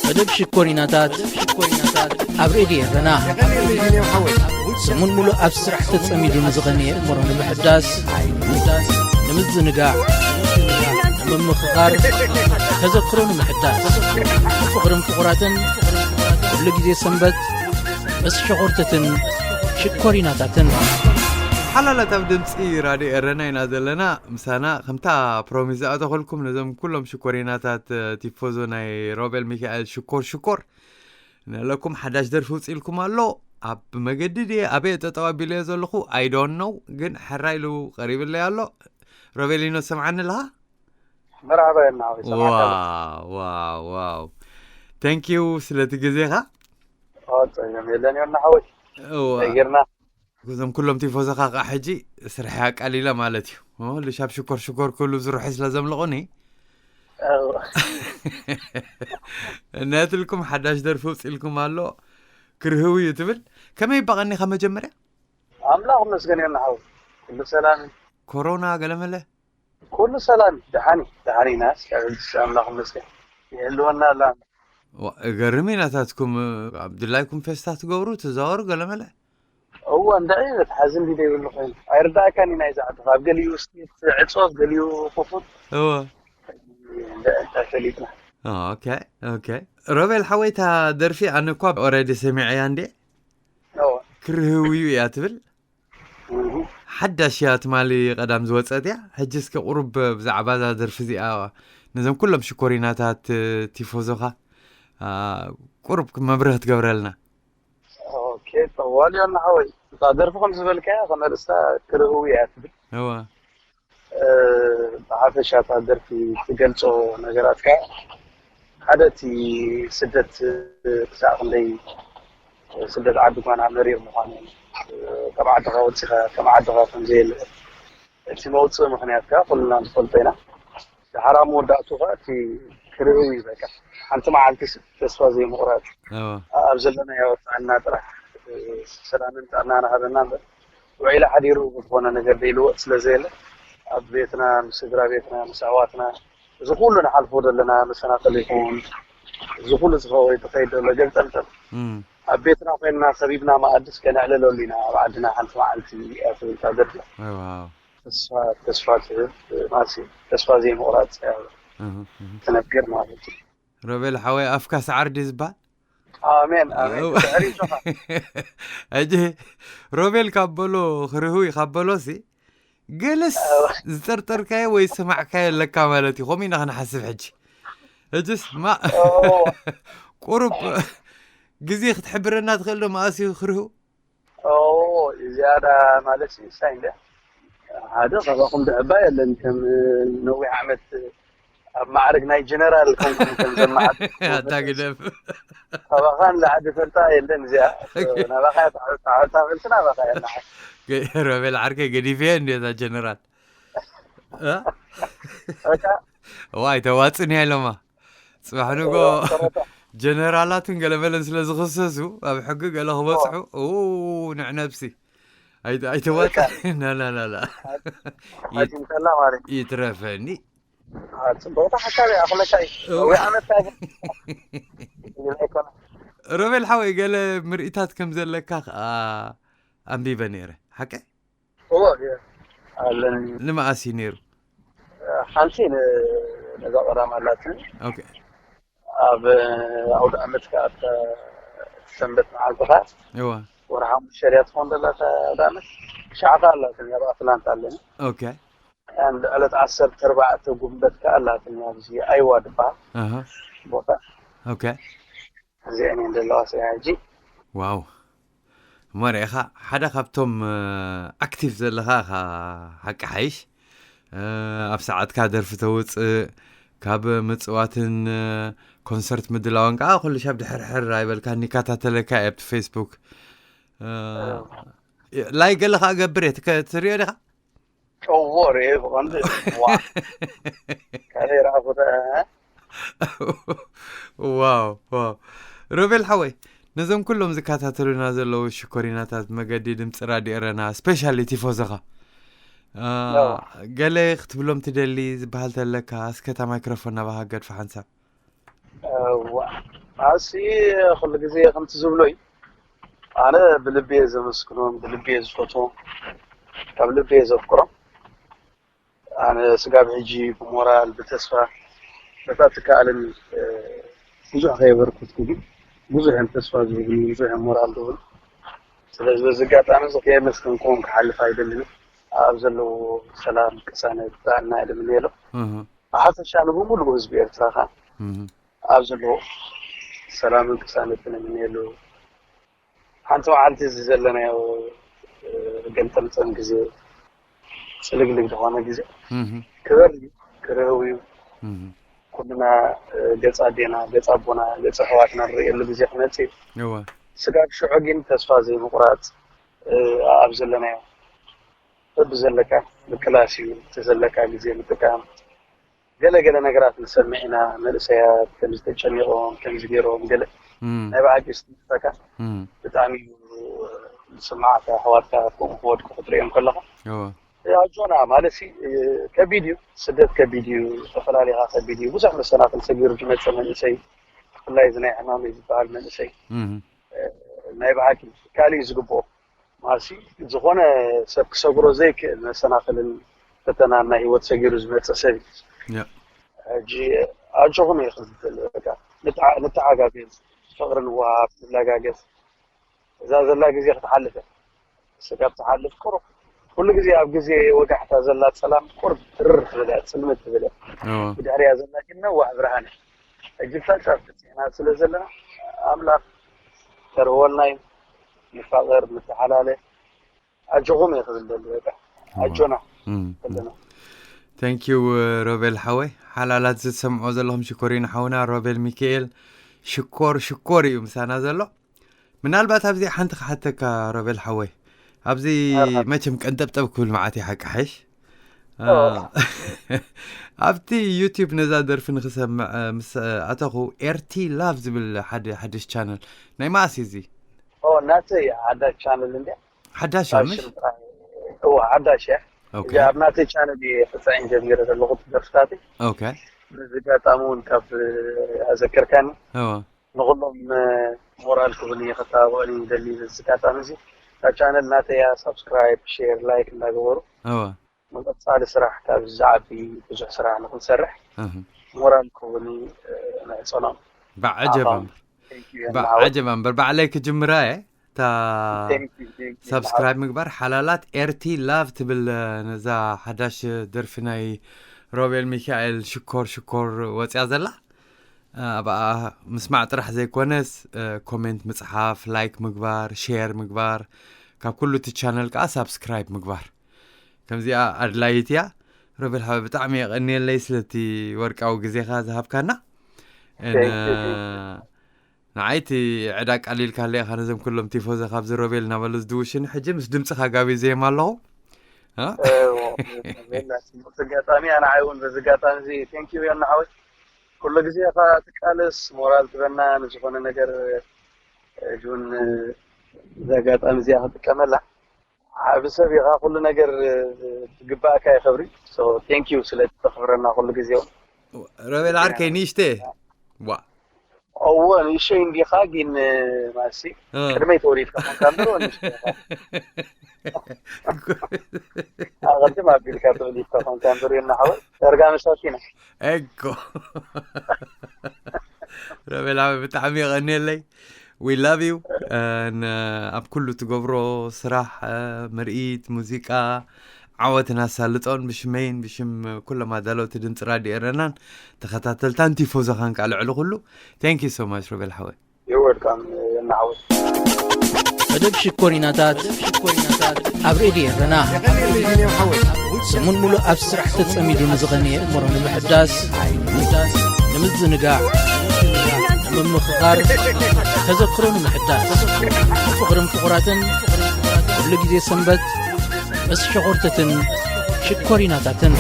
መደብ ሽኮሪናታት ኣብ ሬድዮ ኤረና። ሰሙን ሙሉእ ኣብ ስራሕ ተጸሚዱ ንዝቐነየ እምሮ ንምሕዳስ፣ ንምዝንጋዕ፣ ንምምኽኻር፣ ተዘክሮ ንምሕዳስ፣ ፍቕርን ፍቑራትን፣ ኩሉ ግዜ ሰንበት ምስ ሸኾርተትን ሽኮሪናታትን። ሓላላት ኣብ ድምፂ ራድዮ ኤረና ኢና ዘለና። ምሳና ከምታ ፕሮሚስ ዝኣተኹልኩም ነዞም ኩሎም ሽኮሪናታት፣ እ፣ ቲፎዞ ናይ ሮቤል ሚካኤል ሽኮር ሽኮር ንለኩም ሓዳሽ ደርፊ ውፅኢልኩም ኣሎ። ኣብ መገዲ ድየ ኣበይ ጠጠው ኣቢለዮ ዘለኹ? I don't know፣ ግን ሕራይ ኢሉ ቀሪብለይ ኣሎ። ሮቤሊኖ፣ ሰምዓኒ ኣለኻ? መርሓባ የና ሓወይ፣ ሰማዕካ ኣለኹ። ዋው፣ ዋው፣ ዋው። Thank you ስለቲ ግዜኻ። ኦ፣ ጸገም የለን ዮና ሓወይ። እዋ። ነጊርና። እዞም ኩሎም ቲፎዞኻ ከዓ ሕጂ ስርሐይ ኣቃሊለ ማለት እዩ። ኦ፣ ልሻብ ሽኮር ሽኮር ክብሉ ዝርሑ ስለ ዘምልቑኒ። እዋ። ነትልኩም ሓዳሽ ደርፊ ውፅኢልኩም ኣሎ። ክርህው እዩ ትብል። ከመይ ይባቐኒኻ መጀመርያ? ኣምላኽ ይመስገን ዮና ሓወይ። ኩሉ ሰላም። ኮሮና ገለመለ? ኩሉ ሰላም፣ ደሓን እዩ፣ ደሓን ኢና። እስካብ ሕጂ ኣምላኽ ይመስገን። ይህልወና ኣላ። ዋ፣ እገርም እዩ ናታትኩም፣ ኣብ ድላይኩም ፌስታ ትገብሩ፣ ትዛወሩ ገለመለ? እወ፣ እንድዒ፣ በቲ ሓዚ እንዲ ዘይብሉ ኮይኑ። ኣይርዳእካን እዩ ናይዚ ዓዲ። ኣብ ገሊኡ እስቲ ዕጾ፣ ኣብ ገሊኡ ክፉት። እወ። እንደ-፣ እንታይ ፈሊጥና። ኦ፣ ኦኬ፣ ኦኬ። ሮቤል ሓወይ፣ እታ ደርፊ ኣነ እኳ ኦረዲ ሰሚዐያ እንዴ? እወ። ክርህው እዩ እያ ትብል። እህ። ሓዳሽ እያ፣ ትማሊ ቀዳም ዝወጸት እያ። ሕጂ እስከ ቁሩብ ብዛዕባ እዛ ደርፊ እዚኣ ነዞም ኩሎም ሽኮሪናታት፣ እ፣ ቲፎዞኻ፣ አ፣ ቁሩብ መብርህ ክትገብረልና። ኦኬ፣ ጠዋል ዮና ሓወይ። እታ ደርፊ ከም ዝበልካያ፣ ከም ኣርእስታ ክርህው እያ ትብል። እዋ። እ፣ ብሓፈሻ እታ ደርፊ ትገልጾ ነገራት ከኣ ሓደ እቲ ስደት ክሳዕ ክንደይ ስደት ዓዲ ጓና መሪር ምዃኑ፣ ካብ ዓድኻ ወጺኻ፣ ከም ዓድኻ ከም ዘየለ እቲ መውጽኢ ምኽንያት ከኣ ኩልና ንፈልጦ ኢና። ደሓር ኣብ መወዳእቱ ከኣ እቲ ክርህው እዩ በቃ። ሓንቲ መዓልቲ ስ-፣ ተስፋ ዘይምቑራጽ። እዋ። ኣብ ዘለናዮ ጥዕና ጥራሕ፣ እ፣ ሰላምን ጥዕናን ሃበና እምበር፣ ውዒሉ ሓዲሩ ዝኾነ ነገር ደይልወጥ ስለ ዘየለ፣ ኣብ ቤትና፣ ምስ ስድራ ቤትና፣ ምስ ኣሕዋትና፣ እዚ ኩሉ ንሓልፎ ዘለና መሰናኽል ይኹን፣ እዚ ኩሉ ዝኸ-፣ ወይ ትኸይድ ዘሎ ገልጠምጠም፣ እም። ኣብ ቤትና ኮይንና ከቢብና መኣድስ ከነዕልለሉ ኢና፣ ኣብ ዓድና ሓንቲ መዓልቲ እያ ትብል እታ ደርፊ። ዋው። ተስፋ፣ ተስፋ ትህብ፣ ማለት እዩ። ተስፋ ዘይምቑራጽ እያ እህ፣ እህ። ትነግር ማለት እዩ። ሮቤል ሓወይ፣ ኣፍካ ሰዓር ድዩ ዝበሃል? ኣሜን፣ ኣሜን። እው። ትስዕር እዩ ዞኻ። ሕጂ ሮቤል ካብ በሎ፣ ክርህው እዩ ካብ በሎሲ፣ ገለስ እው። ዝጠርጠርካዮ ወይ ዝሰማዕካዮ ኣለካ ማለት እዩ። ከምኡ ኢና ክንሓስብ ሕጂ። ሕጂስ ማ-፣ እው። ቁሩብ ግዜ ክትሕብረና ትኽእል ዶ? መኣስ እዩ ክርህው? ኦ፣ ዝያዳ ማለት እዩ፣ እንታይ እንደ ሓደ ካባኹም ድዕባ የለን፣ ከም ነዊሕ ዓመት ኣብ ማዕርግ ናይ ጀነራል ኮንኩም ከም ዘመዓት ኣታ ግደፍ። ካባኻ ንላዕሊ ፈልጣ የለን እዚኣ። ናባኻ እያ ትዓብታ፣ ፈልሲ ናባኻ እያ። ገ-፣ ሮቤል ዓርከይ ገዲፈ እንዴ እዛ ጀነራል? እ? በቃ። ዋይ፣ ተዋጽንያ ኢሎማ። ጽባሕ ንጎ እዋ፣ ሰረታ። ጀነራላትን ገለመለን ስለ ዝኽሰሱ፣ ኣብ ሕጊ ገለ ክበጽሑ፣ እዋ። ኡ፣ ንዕ ነብሲ። ኣይተ-፣ ኣይተዋጽ-፣ በቃ። ና፣ ና፣ ና፣ ና። ሓኪም ከላ ማለት እዩ። ይትረፈኒ። አ፣ ጽቡቕቲ ሓሳብ እያ፣ ክለካ እዩ። እዋ። ወይ ዓመት ካገ-፣ ኣይኮነ። ሮቤል ሓወይ፣ ገለ ምርኢታት ከም ዘለካ ኸኣ ኣንቢበ ነይረ። ሓቀይ? እዎ፣ እየ። ኣለኒ። ንመኣስ እዩ ነይሩ? ሓንቲ ን-፣ ነዛ ቀዳም ኣላትኒ። ኦኬ። ኣብ ኣውደ ዓመት ከኣ፣ ኣብ ሰንበት መዓልቲ ከኣ፣ እዋ። ወርሒ ሓሙሽተ ድያ ትኸውን ዘላ እታ ኣውደ ዓመት? ትሽዓተ ኣላትኒ፣ ኣብ ኣትላንታ ኣለኒ። ኦኬ። And ዕለት ዓሰርተ ኣርባዕተ ጉንበት ከኣ ኣላትኒ፣ ኣብዚ ኣይዋ ዝበሃል ኣሃ። ቦታ። ኦኬ። እዚአን እየን ዘለዋ ስለ ሕጂ። ዋው። እሞ ርኢኻ፣ ሓደ ካብቶም፣ እ፣ ኣክቲቭ ዘለኻ ኢኻ፣ ሓቂ ሓይሽ። እ፣ ኣብ ሰዓትካ ደርፊ ተውጽእ፣ ካብ ምጽዋትን፣ እ፣ ኮንሰርት ምድላውን ከኣ ኩሉ ሻብ ድሕርሕር ኣይበልካን፣ ይከታተለካ እየ ኣብቲ ፌስቡክ። እ፣ እዎ። ላይክ ገለ ከኣ ገብር እየ፣ ትከ-፣ ትሪኦ ዲኻ? እዎ፣ ርኤ ብቐንዱ። ዋ። ካልእ ይረኣኹ ደ-፣ ዋው፣ ዋው። ሮቤል ሓወይ፣ ነዞም ኩሎም ዝከታተሉና ዘለዉ ሽኮሪናታት መገዲ ድምፂ ራድዮ ኤረና፣ ስፔሻሊ ቲፎዞኻ፣ አ፣ ዋ። ገለ ክትብሎም ትደሊ ዝበሃል ተለካ፣ እስከ እታ ማይክሮፎን ናባኻ ገድፋ ሓንሳብ። እዋ። ኣሲ ኩሉ ግዜ ከምቲ ዝብሎ እዩ። ኣነ ብልቤ ዘመስግኖም፣ ብልቤ ዝፈትዎም፣ ካብ ልቤ ዘፍቅሮም። ኣነ ስጋብ ሕጂ ብሞራል፣ ብተስፋ፣ በታ ትከኣልን ብዙሕ ከየበርኩትኩ ግን ብዙሕ እዮም ተስፋ ዝህብኒ፣ ብዙሕ እዮም ሞራል ዝህብኒ። ስለዚ በዚ ኣጋጣሚ እዚ ከየመስገንኩም ክሓልፍ ኣይደልን። ኣብ ዘለዎ ሰላም ቅሳነት ጥዕና እየ ዝምነየሎም። ብሓፈሻ ንብሙሉእ ህዝቢ ኤርትራ ከኣ ኣብ ዘለዎ ሰላምን ቅሳነትን እምነየሉ። ሓንቲ መዓልቲ እዚ ዘለናዮ ገልጠምጠም ግዜ፣ ጽልግልግ ዝኾነ ግዜ ክበር እዩ፣ ክርህው እዩ። ኩልና ገጽ ኣዴና፣ ገጽ ኣቦና፣ ገጽ ኣሕዋትና ንርእየሉ ግዜ ክመጽእ እዩ። ስጋብ ሽዑ ግን ተስፋ ዘይምቑራጽ፣ ኣብ ዘለናዮ በብዘለካ ምቅላስ እዩ። እቲ ዘለካ ግዜ ምጥቃም። ገለ ገለ ነገራት ንሰምዕ ኢና፣ መንእሰያት ከምዚ ተጨኒቖም፣ ከምዚ ገይሮም፣ ገለ ናይ ብሓቂ ዝስምዓካ ብጣዕሚ እዩ ዝስምዓካ። ኣሕዋትካ ከምኡ ክወድቁ ክትርእዮም ከለኻ ኣጆና ማለት ሲ ከቢድ እዩ፣ ስደት ከቢድ እዩ፣ ተፈላሊኻ ከቢድ እዩ። ብዙሕ መሰናኽል ሰጊሩ ዝመፀ መንእሰይ፣ ብፍላይ እዚ ናይ ሕማም ዝበሃል መንእሰይ ናይ ብሓቂ ካልእ እዩ ዝግብኦ። ማሲ ዝኾነ ሰብ ክሰግሮ ዘይክእል መሰናኽልን ፈተናን ናይ ህይወት ሰጊሩ ዝመፀ ሰብ እዩ። ሕጂ ኣጆኹም እየ ክብል በቃ ንተዓጋገዝ፣ ፍቕሪ ንወሃብ፣ ንለጋገዝ። እዛ ዘላ ግዜ ክትሓልፍ እያ። ስጋብ ትሓልፍ ቁሩብ ኩሉ ግዜ ኣብ ግዜ ወጋሕታ ዘላ ጸላም ቁርብ ትርር ትብል እያ፣ ጽልምት ትብል እያ። ብድሕሪያ ዘላ ግን ነዋሕ ብርሃን እያ። ሕጂ ብታ ጫፍ በጺሕና ስለ ዘለና ኣምላኽ ተርህወልና እዩ። ንፋቐር፣ ንተሓላለ። ኣጆኹም እየ ክብል ደሊ በቃ። ኣጆና ዘለና። Thank you ሮቤል ሓወይ። ሓላላት ዝሰምዖ ዘለኹም ሽኮሪና ሓውና ሮቤል ሚካኤል ሽኮር ሽኮር እዩ ምሳና ዘሎ። ምናልባት ኣብዚ ሓንቲ ክሓተካ ሮቤል ሓወይ፣ ኣብዚ መቸም ቀንጠብጠብ ክብል መዓት ይሓቂ ሓይሽ ኣብቲ ዩቲዩብ ነዛ ደርፊ ንክሰምዕ ምስ ኣተኹ ኤርቲ ላቭ ዝብል ሓደ ሓድሽ ቻነል ናይ ማእሲ እዚ ናተይ ሓዳሽ ቻነል እንዲ ሓዳሽ ምሽ እዋ ሓዳሽ እያ። እዚ ኣብ ናተይ ቻነል እየ ክፅዕን ጀሚረ ዘለኹ ደርፍታተይ። ኦኬ በዚ ኣጋጣሚ እውን ካብ ኣዘከርካኒ እዋ ንኩሎም ሞራል ክቡን እየ ከተባብዑኒ ይደሊ። በዚ ኣጋጣሚ እዚ እታ ቻነል ናተይ እያ። ሳብስክራይብ፣ ሼር፣ ላይክ እንዳገበሩ እዋ መቐፃሊ ስራሕ ካብ ዝዓቢ ብዙሕ ስራሕ ንክንሰርሕ እህ ሞራል ክቡን እየ። ናይ ጸሎም ብዓጀብ ኣኻም እምበር Thank you፣ ብዓጀብ እምበር ባዕለይ ክጅምራ እየ እታ Thank you፣ thank you። ሳብስክራይብ ምግባር ሓላላት ኤርቲ ላቭ ትብል ነዛ ሓዳሽ ደርፊ ናይ ሮቤል ሚካኤል ሽኮር ሽኮር ወፅያ ዘላ ኣብኣ ምስማዕ ጥራሕ ዘይኮነስ ኮሜንት ምፅሓፍ ላይክ ምግባር ሼር ምግባር ካብ ኩሉ እቲ ቻነል ከዓ ሳብስክራይብ ምግባር ከምዚኣ ኣድላይት እያ ሮቤል ሓወ ብጣዕሚ የቐንየለይ ስለቲ ወርቃዊ ግዜኻ ዝሃብካና Thank you፣ thank you። ንዓይ እቲ ዕዳ ቃሊልካለ ኢኻ ነዞም ኩሎም ቲፎዘ ካብዚ ሮቤል እናበሉ ዝድውሽኒ ሕጂ ምስ ድምፅኻ ጋብየ ዘየም ኣለኹ በዚ ኣጋጣሚ ኣነ ዓይ እውን በዚ ኣጋጣሚ እዚ ቴንኪዩ ዮና ሓወይ ኩሉ ግዜ ኢኻ ትቃለስ ሞራል ትበና ንዝኾነ ነገር እውን እዚ ኣጋጣሚ እዚኣ ክጥቀመላ ዓቢ ሰብ ኢኻ ኩሉ ነገር ትግባእካ ይኸብሪ ቴንኪዩ ስለ ተኽብረና ኩሉ ግዜ እውን ሮቤል ዓርከይ ንእሽተ ዋ እወ ንእሸይ እንዲኻ ግን ማሲ ቅድመይ ተወሊድካ ኮንካ እምበር ንእሽተይ ኢኻ ኣቐድም ኣቢልካ ተወሊድካ ኮንካ እምበር የናሓወ ዳርጋ መሳኪና እኮ ሮቤል ዓወይ ብጣዕሚ የቐንየለይ we love you ኣብ ኩሉ ትገብሮ ስራሕ ምርኢት ሙዚቃ ዓወትን ኣሳልጦን ብሽመይን ብሽም ኩሎም ኣዳለውቲ ድምፂ ራድዮ ኤረናን ተኸታተልታን ቲፎዞኻን ከዓ ልዕሊ ኩሉ thank you so much ሮቤል ሓወይ You're welcome የናሓወ መደብ ሽኮሪናታት ኣብ ሬድዮ ኤረና ሰሙን ሙሉእ ኣብ ስራሕ ተጸሚዱ ንዝቐነየ እምሮ ንምሕዳስ ንምዝንጋዕ ንምምኽኻር ተዘክሮ ንምሕዳስ ፍቕርን ፍቑራትን ኩሉ ግዜ ሰንበት ምስ ሸኾርተትን ሽኮሪናታትን